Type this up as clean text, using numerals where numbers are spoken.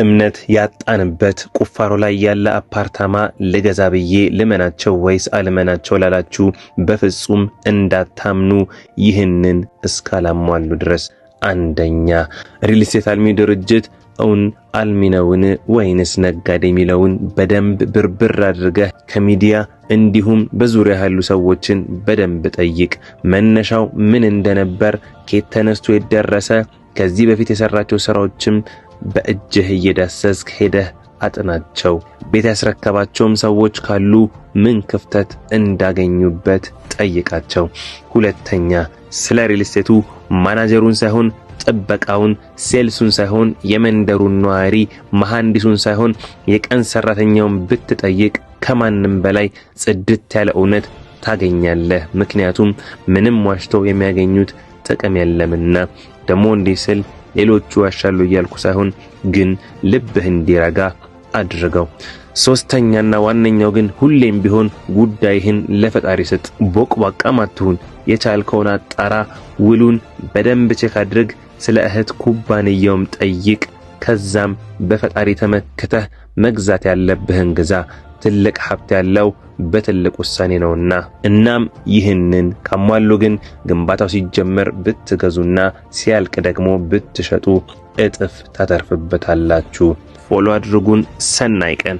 እምነት ያጣንበት ቁፋሮ ላይ ያለ አፓርታማ ልገዛ ብዬ ልመናቸው ወይስ አልመናቸው ላላችሁ፣ በፍጹም እንዳታምኑ ይህንን እስካላሟሉ ድረስ። አንደኛ፣ ሪል ስቴት አልሚ ድርጅት እውን አልሚ ነውን ወይንስ ነጋዴ የሚለውን በደንብ ብርብር አድርገህ ከሚዲያ እንዲሁም በዙሪያ ያሉ ሰዎችን በደንብ ጠይቅ። መነሻው ምን እንደነበር፣ ከየት ተነስቶ የደረሰ፣ ከዚህ በፊት የሰራቸው ስራዎችም በእጅህ እየዳሰስክ ሄደህ አጥናቸው። ቤት ያስረከባቸውም ሰዎች ካሉ ምን ክፍተት እንዳገኙበት ጠይቃቸው። ሁለተኛ፣ ስለ ሪል ስቴቱ ማናጀሩን ሳይሆን ጥበቃውን፣ sales ኡን ሳይሆን የመንደሩን ነዋሪ፣ መሐንዲሱን ሳይሆን የቀን ሰራተኛውን ብትጠይቅ ከማንም በላይ ጽድት ያለ እውነት ታገኛለህ። ምክንያቱም ምንም ዋሽተው የሚያገኙት ጥቅም የለምና። ደግሞ እንዲህ ስል ሌሎቹ ዋሻሉ እያልኩ ሳይሆን ግን ልብህ እንዲረጋ አድርገው። ሶስተኛና ዋነኛው ግን ሁሌም ቢሆን ጉዳይህን ለፈጣሪ ስጥ። ቦቅቧቃም አትሁን። የቻልከውን አጣራ፣ ውሉን በደንብ check አድርግ። ስለ እህት ኩባንያውም ጠይቅ። ከዛም በፈጣሪ ተመክተህ መግዛት ያለብህን ግዛ። ትልቅ ሀብት ያለው በትልቅ ውሳኔ ነውና። እናም ይህንን ካሟሉ ግን ግንባታው ሲጀመር ብትገዙና ሲያልቅ ደግሞ ብትሸጡ እጥፍ ታተርፍበታላችሁ። Follow አድርጉን። ሰናይ ቀን።